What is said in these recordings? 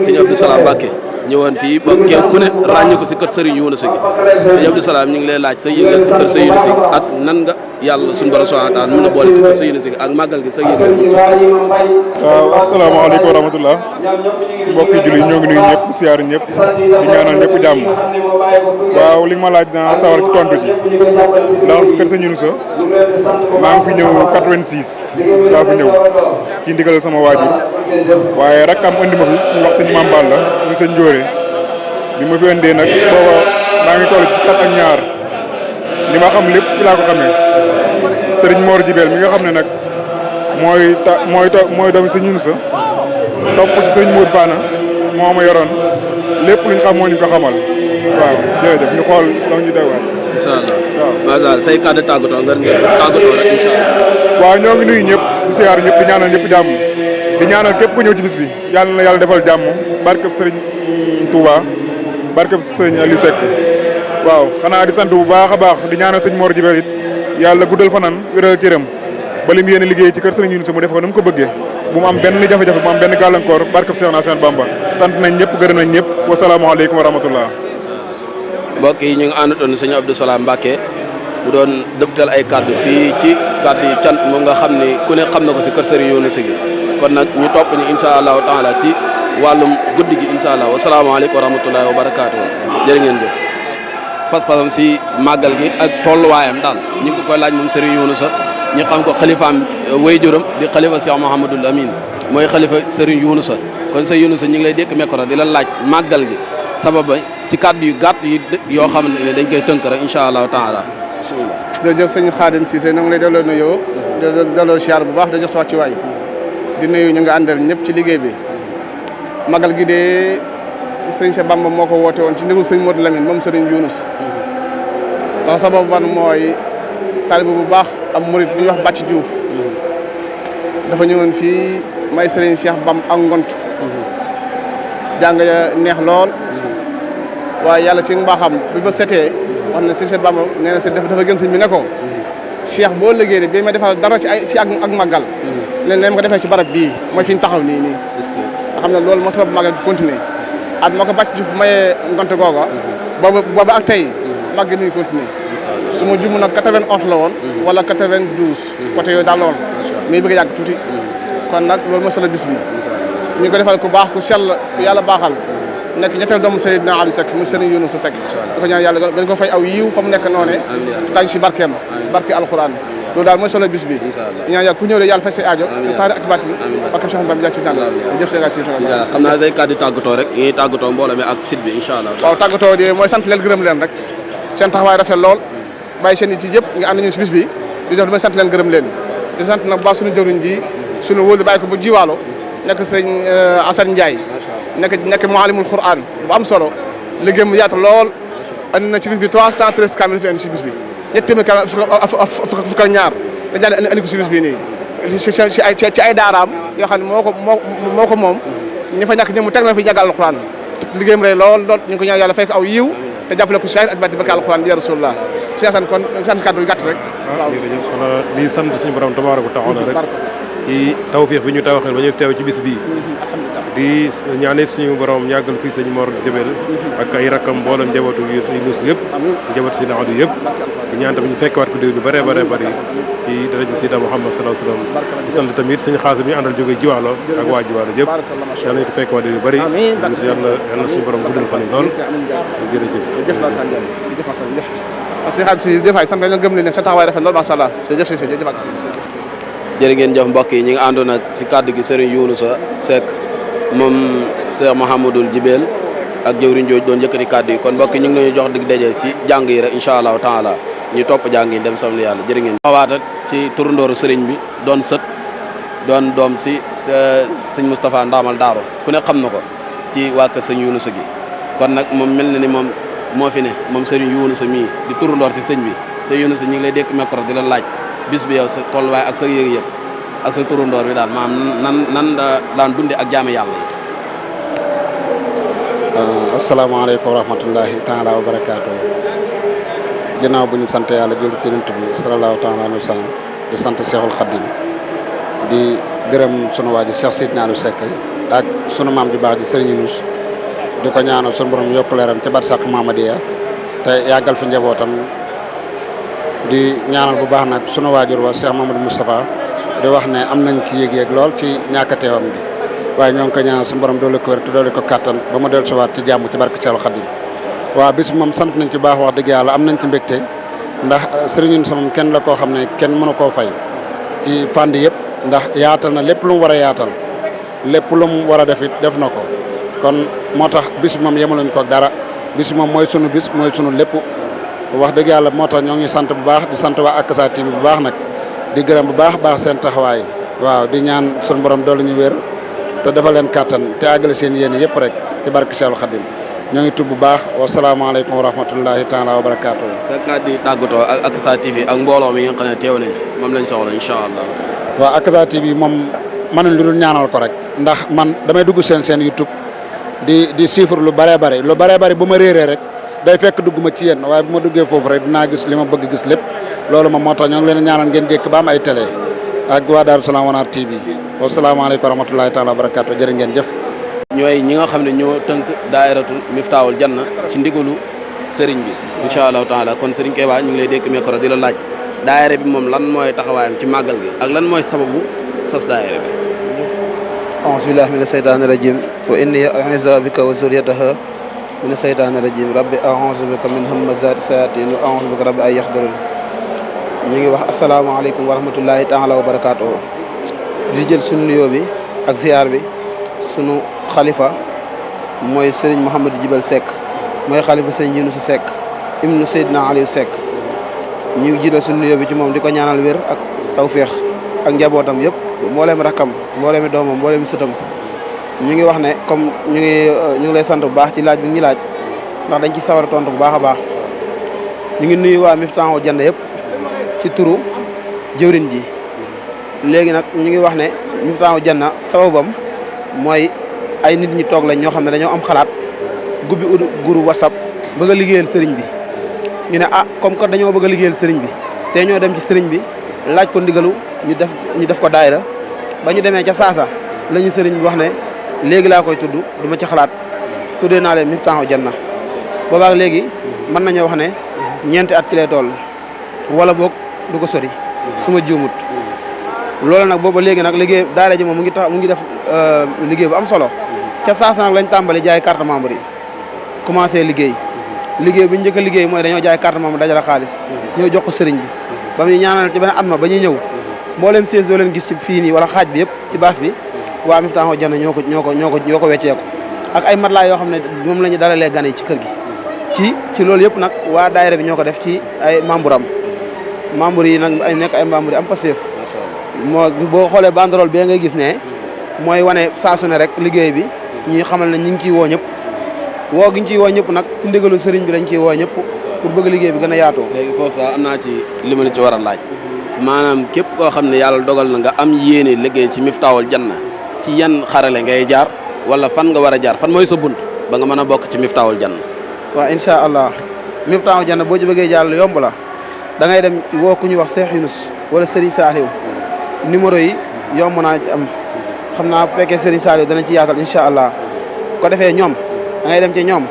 sëñ Abdou Salam Mbacke ñëwoon fii ba képp ku ne ràññi ko si kër Serigne Younouss gi sëñ Abdou Salam ñu ngi lay laaj sa yëg si kër Serigne Younouss gi ak nan nga yàlla suñu borom subhanahu wa taala mën a boole si kër Serigne Younouss gi ak màggal gi sa yëg. waaw asalaamaaleykum wa rahmatullah mbokki julli ñoo ngi nuyu ñëpp siyaaru ñëpp di ñaanal ñëpp jàmm. waaw li nga ma laaj naa sawar ci tontu ji ndax kër Serigne Younouss maa ngi fi ñëw 86 laa fi ñëw ci ndigal sama waajur waaye rakkam andi ma fi ñu wax sëñ Mambal la ñu sëñ Njóore bi ma fi indee nag booba maa ngi toll ci kat ak ñaar li ma xam lépp ci laa ko xamee Serigne Mor Jibel mi nga xam ne nag mooy doomi sëñ Younouss topp ci Serigne Modou Fana moo ma yoroon lépp luñ xam moo ñu ko xamal waaw jërëjëf ñu xool donc ñu dégluwaat. incha allah waaw macha allah say kàddu tàggatoo nga tàggatoo rek incha allah. waaw ñoo ngi nuyu ñëpp di siyaar ñëpp di ñaanal ñëpp jàmm di ñaanal képp ku ñëw ci bis bi yàlla na yàlla defal jàmm barkeb Serigne Touba barkeb Serigne Aliou Seck waaw xanaa di sant bu baax a baax di ñaanal sëñ Mor Jibel it yàlla guddal fanan wéral cëram ba lim yéen a liggéey ci kër Serigne Younouss mu def ko nu mu ko bëggee bu mu am benn jafe-jafe bu mu am benn gàllankoor barkeb Cheikh na Sène Bamba sant nañ ñëpp gërëm nañ ñëpp wasalaamaaleykum wa rahmatullah. mbokk yi ñu ngi àndatoon sëñ Abdou Salam Mbacke mu doon dëptal ay kaddu fii ci kaddu yi cant moom nga xam ni ku ne xam na ko si kër Serigne Younouss gi kon nag ñu topp ñu incha allahu taala ci wàllum guddi gi incha allah wasalaamaaleykum wa rahmatullahi wa barakaatu jërë ngeen jëf. pas-pasam si màggal gi ak tolluwaayam daal ñu ngi koy laaj moom Serigne Younouss ñu xam ko xalifaam wayjuram di xalifa Cheikh Mouhamadul Amin mooy xalifa Serigne Younouss kon Serigne Younouss ñu ngi lay dékk micro di la laaj màggal gi sababa ci kàddu yu gàtt yi yoo xam ne dañ koy tënk rek incha allahu taala bismillah. jërëjëf sëñ Khadim Cissé na ngi lay delloo nuyoo delloo siyaar bu baax da jox sa wàcc waay di nuyu ñu nga àndal ñëpp ci liggéey bi magal gi de sëñ Cheikh Bamba moo ko woote woon ci ndigal sëñ Modou Lamine moom Serigne Younouss ndax sabab ban mooy taalibe bu baax am murit bu ñuy wax Bàcc Diouf dafa ñëwoon fii may Serigne Cheikh Bam ak ngont jàng neex lool waaye yàlla ci mbaaxam bi ba setee wax na sëñ Cheikh Bamba nee na dafa gën sëñ bi ne ko Cheikh boo liggéey de bi ma defal dara ci ak màggal leen ne ma ko defee ci barab bii mooy fi ñu taxaw nii nga xam ne loolu moo sabab màggal bi continuer at moo ko Bàcc Diouf mayee ngont googa booba ak tey màgg nuy continuer su ma jumu nag 91 la woon wala 92 côté yooyu daal la woon mais bëgg a yàgg tuuti kon nag loolu moo solo bis bi ñu ko defal ku baax ku sell ku yàlla baaxal nekk ñetteel doomu Seydina Aliou Seck mu Serigne Younouss Seck di ko ñaan yàlla gën ko fay aw yiw fa mu nekk noone tànk si barkeem barke alxuraan loolu daal mooy solo bis bi ñaan yàlla ku ñëw de yàlla fay say aajo te taari ak batin barke Cheikh Mbam si sàn jëf see si xam naa say kàddu tàggatoo rek yi tàggatoo mbooloo mi ak site bi incha allah waaw tàggatoo de mooy sant leen gërëm leen rek seen taxawaay rafet lool bàyyi seen nit yi yëpp nga ànd ñu si bis bi di def damay sant leen gërëm leen di sant nag baax suñu jëwriñ ji suñu wóolu bàyyi ko bu jiwaalo nekk sëñ Assane Ndiaye nekk muallimul Quran bu am solo liggéey mu yaatu lool andi na ci bis bi 313 kamil fi andi si bis bi ñetti téeméer kamil fukk ak ñaar dañ daan andi ko si bis bi nii ci ay daaraam yoo xam ne moo ko moom ñi fa ñàkk ñëw mu teg na fi jàngal alquran liggéeyam rey lool ñu ngi ko ñaan yàlla fay ko aw yiw te jàppale ko saahir ak baatin barke alquran bi ya rasulullah si Assane kon sant kàddu yu gàtt rek waaw di sant suñu borom tabaaraka wa taala rek ci tawfiix bi ñu tawaxeel ba ñu teew ci bis bii di ñaanit suñu borom ñàggal fii sëñ Mor Jabel ak ay rakkam mboolem njabootu yi suñu nuus yëpp njaboot si naxadu yëpp di ñaan tamit ñu fekkewaat ko déwén lu bëree bëri ci daraja Sida Muhammad sallallahu alayhi wa sallam di sant tamit suñu xaalis bi ñu àndal jógee Jiwaalo ak waa Jiwaalo yëpp yàlla nañu ko fekkewaat déwén lu bëri yàlla suñu borom guddal fan yi lool jërëjëf parce que si defaay sant nañ gëm ne sa taxawaay rafet lool macha allah jërëjëf si jërë ngeen jëf mbokk yi ñi ngi àndoon ak ci kàddu gi Serigne Younouss Seck moom Cheikh Mouhamadoul Jibel ak jëwriñ jooj doon yëkkati kàddu yi kon mbokk yi ñu ngi leen jox dig daje ci jàng yi rek incha allahu taala ñu topp jàng yi dem sam yàlla jërë ngeen xawaata ci turandooru Serigne bi doon sët doon doom si sëñ Moustapha Ndamal Daaro ku ne xam na ko ci waa kër sëñ Younouss gi kon nag moom mel na ni moom moo fi ne moom Serigne Younouss mii di turandoor si sëñ bi sëñ Younouss ñu ngi lay dékk micro di la laaj bis bi yow sa tolluwaay ak sa yëg-yëg ak sa turandoor bi daal maanaam nan daan dunde ak jaame yàlla yi. asalaamaaleykum wa rahmatullahi taala wa barakaatu. ginnaaw bu ñu sant yàlla jël ci Yonent bi salallaahu taala alayhi wa sallam di sant Seexul Xaddim di gërëm sunu waa ji Cheikh Seydina Aliou Seck ak sunu maam ju baax di Serigne Yunus di ko ñaanal sunu borom yokk leeram ca barsàq Mamadiya te yàggal fi njabootam di ñaanal bu baax nag sunu waajur wa Cheikh Mamadou Moustapha di wax ne am nañ ci yëg-yëg lool ci ñàkk a teewam bi waaye ñoo ngi ko ñaanal sunu borom doole ko wér te doole ko kattan ba mu dellu siwaat ci jàmm ci barke Seexul Xadim waaw bis moom sant nañ ci baax wax dëgg yàlla am nañ ci mbégte ndax Serigne Yunus moom kenn la koo xam ne kenn mënu koo fay ci fànn yëpp ndax yaatal na lépp lu mu war a yaatal lépp lu mu war a def it def na ko kon moo tax bis moom yemaluñ ko dara bis moom mooy sunu bis mooy sunu lépp wax dëgg yàlla moo tax ñoo ngi sant bu baax di sant waa Akasa TV bu baax nag di gërëm bu baax seen taxawaay waaw di ñaan sunu borom doolu ñu wér te dafa leen kàttan te àggale seen yéen yëpp rek ci barke Seexul Xadim ñoo ngi tudd bu baax wasalaamaaleykum wa rahmatullahi taala wa barakaatu. sa kàddu yi tàggatoo ak Akasa TV ak mbooloo mi nga xam ne teew nañ fi moom lañ soxla incha allah. waaw Akasa TV moom man lu dul ñaanal ko rek ndax man damay dugg seen YouTube di chiffre lu bëree bëri bu ma réeree rek day fekk dugg ma ci yéen waaye bu ma duggee foofu rek dinaa gis li ma bëgg gis lépp loolu moom moo tax ñoo ngi leen ñaanal ngeen jékk ba am ay télé ak waa Daaru Salaam Wanar TV wasalaamaaleykum wa rahmatullahi taala wa barakaatu jërë ngeen jëf. ñooy ñi nga xam ne ñoo tënk daayiratul Miftaahul Janna ci ndigalu sëriñ bi incha allahu taala kon sëriñ Keba ñu ngi lay dékk micro di la laaj daayira bi moom lan mooy taxawaayam ci màggal gi ak lan mooy sababu sos daayira bi. auzu billahi mina seytaani rajim wa inni u'iizuha bika wa zurriyataha mina seytaani rajim rabbi a'uuzu bika min hamazaati sayaatiin wa a'uuzu bika rabbi an yahduruun ñu ngi wax asalaamaaleykum wa rahmatullahi taala wa barakaatuhu di jël sunu nuyoo bi ak ziar bi sunu xalifa mooy Serigne Mouhamadou Jibal Seck mooy xalifa Serigne Yunus Seck ibnu Seydina Aliou Seck ñu ngi jiital sunu nuyoo bi ci moom di ko ñaanal wér ak tawféex ak njabootam yëpp mbooleem rakkam mbooleemi doomam mbooleemi sëtam ñu ngi wax ne comme ñu ngi lay sant bu baax ci laaj bi ñu laaj ndax dañ ci sawar a tontu bu baax a baax ñu ngi nuyu waa Miftaahul Janna yëpp ci turu jëwriñ ji léegi nag ñu ngi wax ne Miftaahul Janna sababam mooy ay nit ñi toog lañ ñoo xam ne dañoo am xalaat gubbi groupe WhatsApp bëgg a liggéeyal sëriñ bi ñu ne comme que dañoo bëgg a liggéeyal sëriñ bi te ñoo dem ci sëriñ bi laaj ko ndigalu ñu def ko daayira ba ñu demee ca saasa la ñu sëriñ bi wax ne léegi laa koy tudd du ma ci xalaat tuddee naa leen Miftaahul Janna boobaak léegi mën nañoo wax ne ñeenti at ci lay toll wala boog du ko sori su ma juumut loolu nag booba léegi nag liggéey daara ji moom mu ngi def liggéey bu am solo ca saasa nag lañ tàmbali jaay carte membre yi commencé liggéey bi njëkk a liggéey mooy dañoo jaay carte membre dajale xaalis ñoo jox ko sëriñ bi ba muy ñaanal ci beneen at ma ba ñuy ñëw mboolem siège doo leen gis ci fii nii wala xaaj bi yëpp ci baas bi waa Miftaahul Janna ñoo ko wecceeku ak ay matelas yoo xam ne moom la ñu dalalee gan yi ci kër gi ci loolu yëpp nag waa daayira bi ñoo ko def ci ay membre yi nag ay nekk ay membre yi am passif moo boo xoolee banderole bi ngay gis ne mooy wane saa su ne rek liggéey bi ñuy xamal ne ñu ngi ciy woo ñëpp woo gi ñu ciy woo ñëpp nag ci ndigalu sëriñ bi dañ ciy woo ñëpp pour bëgg liggéey bi gën a yaatoo. léegi foofu sax am naa ci li ma la ci war a laaj maanaam képp koo xam ne yàlla dogal na nga am yéene liggéey ci Miftaahul Janna ci yan xarale ngay jaar wala fan nga war a jaar fan mooy sa bunt ba nga mën a bokk ci Miftaahul Janna. waaw incha allah Miftaahul Janna boo ci bëggee jàll yomb la da ngay dem woo ku ñuy wax Cheikh Yunus wala Serigne Saliou numéro yi yomb naa am xam naa bu fekkee Serigne Saliou dana ci yaatal incha allah ko defee ñoom da ngay dem ci ñoom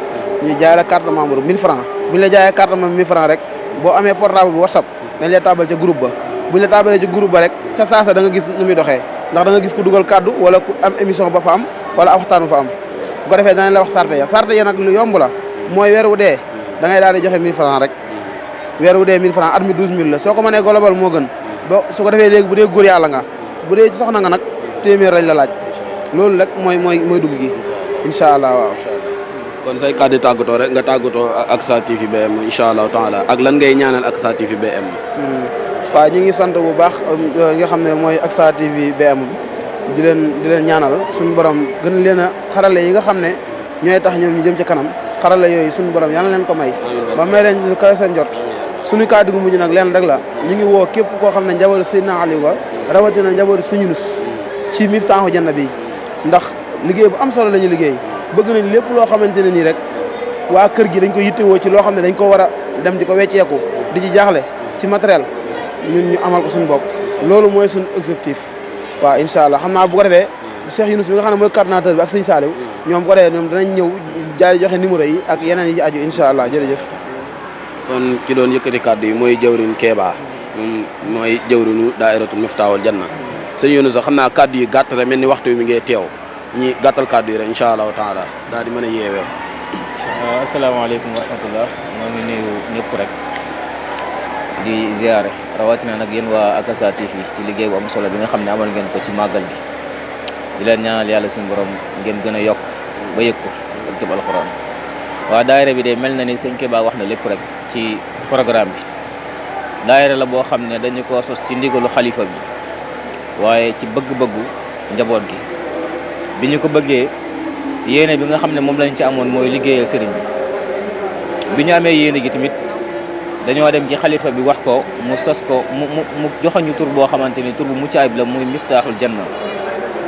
ñu jaay la carte membre 1000 francs bu ñu la jaayee carte membre 1000 francs rek boo amee portable bu WhatsApp dañ lay tabal ca groupe ba bu ñu la tabalee ci groupe ba rek ca saasa da nga gis nu muy doxee ndax da nga gis ku dugal kaddu wala ku am émission ba fa am wala waxtaan bu fa am bu ko defee danañ la wax sarte ya nag lu yomb la mooy weer wu dee da ngay daal di joxe 1000 francs rek weer wu dee 1000 francs at mi 12000 la soo ko mënee global moo gën ba su ko defee léegi bu dee góor yàlla nga bu dee soxna nga nag téeméer lañ la laaj loolu rek mooy dugg gi incha allah waaw. kon say kàddu tàggatoo rek nga tàggatoo ak Akasa TV BM incha allahu taala ak lan ngay ñaanal Akasa TV BM. waaw ñu ngi sant bu baax nga xam ne mooy Akasa TV BM di leen ñaanal suñu borom gën leen a xarale yi nga xam ne ñooy tax ñoom ñu jëm ci kanam xarale yooyu suñu borom yàlla leen ko may. ba may leen lu kawe seen jot. suñu kàddu gu mujj nag leen rek la ñu ngi woo képp koo xam ne njabootu Seydina Aliou ga rawatina njabootu Sëñ Yunus ci Miftaahul Janna bi ndax liggéey bu am solo la ñu liggéey bëgg nañ lépp loo xamante ne nii rek waa kër gi dañ ko yittewoo ci loo xam ne dañ ko war a dem di ko wecceeku di ci jaaxle ci matériel ñun ñu amal ko suñu bopp loolu mooy suñu objectif waaw incha allah xam naa bu ko defee Cheikh Younous bi nga xam ne mooy coordinateur bi ak sëñ Saliou ñoom bu ko defee ñoom danañ ñëw jaay joxe numéro yi ak yeneen yi ci aju incha allah jërëjëf. kon ki doon yëkkati kàddu yi mooy jawrin Kéba moom mooy jawrinu daayiratul Miftaahul Janna sëñ Younous sax xam naa kàddu yi gàtt rek mel ni waxtu mi ngi teew ñi gàttal kàddu yi rek incha allahu taala daal di mën a yeewee. asalaamaaleykum wa rahmatullah maa ngi nuyu ñëpp rek di ziare rawatina nag yéen waa Akasa TV ci liggéey bu am solo bi nga xam ne amal ngeen ko ci màggal gi di leen ñaanal yàlla suñu borom ngeen gën a yokk ba yëg ko ak jëm alxuraan waa daayira bi de mel na ni sëñ Kéba wax na lépp rek ci programme bi daayira la boo xam ne dañu ko sos ci ndigalu xalifa bi waaye ci bëgg-bëggu njaboot gi bi ñu ko bëggee yéene bi nga xam ne moom lañ ci amoon mooy liggéeyal sëriñ bi ñu amee yéene gi tamit dañoo dem ci xalifa bi wax ko mu sos ko mu joxañu tur boo xamante ni tur bu mucc ayib la muy Miftaaxul Janna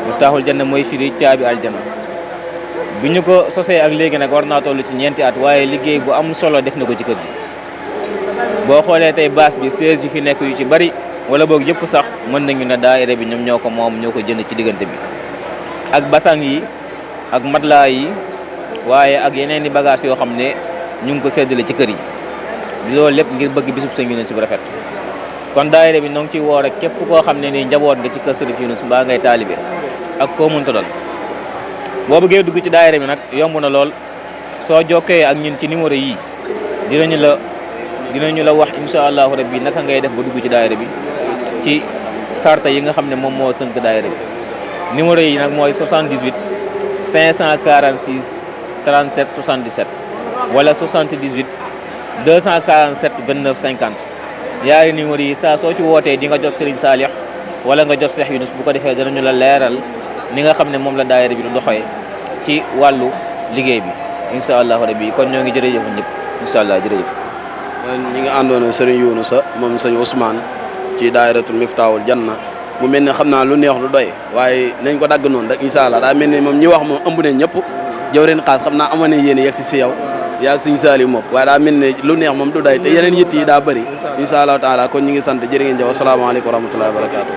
Miftaaxul Janna mooy firi caabi aljanna bi ñu ko sosee ak léegi nag war naa toll ci ñeenti at waaye liggéey bu am solo def na ko ci kër gi boo xoolee tey baas bi 16 yu fi nekk yu ci bari wala boog yëpp sax mën nañu ne daayira bi ñoom ñoo ko moom ñoo ko jënd ci diggante bi ak basang yi ak matelas yi waaye ak yeneen i bagage yoo xam ne ñu ngi ko séddale ci kër yi loolu lépp ngir bëgg bisub Sëñ Younous bu rafet kon daayira bi noo ngi ciy woo rek képp koo xam ne nii njaboot nga ci kër Sëriñ Younous mbaa ngay taalibe ak koo mënta doon boo bëggee dugg ci daayira bi nag yomb na lool soo jokkee ak ñun ci numéro yii dinañu la wax incha allahu rabbi naka ngay def ba dugg ci daayira bi ci sarta yi nga xam ne moom moo tënk daayira bi numéro yi nag mooy 78 546 37 77 wala 78 247 29 50 yaari numéro yi saa soo ci wootee di nga jot Serigne Salih wala nga jot Cheikh Younous bu ko defee danañu la leeral ni nga xam ne moom la daayira bi du doxee ci wàllu liggéey bi incha allahu rabbi kon ñoo ngi jërëjëf ñëpp incha allah jërëjëf. ñi nga àndoon Serigne Younous moom sëñ Ousmane ci daayiratul Miftaahul Janna mu mel ne xam naa lu neex lu doy waaye nañ ko dagg noonu rek incha allah daa mel ne moom ñi wax moom ëmb nañ ñëpp jawrin xaas xam naa amoon nañ yéen yegg si yow yaa sëñ Saliou moom waaye daa mel ne lu neex moom du doy te yeneen yitt yi daa bëri incha allahu taala kon ñi ngi sant jërë ngeen jëf asalaamaaleykum wa rahmatullahi wa barakatuh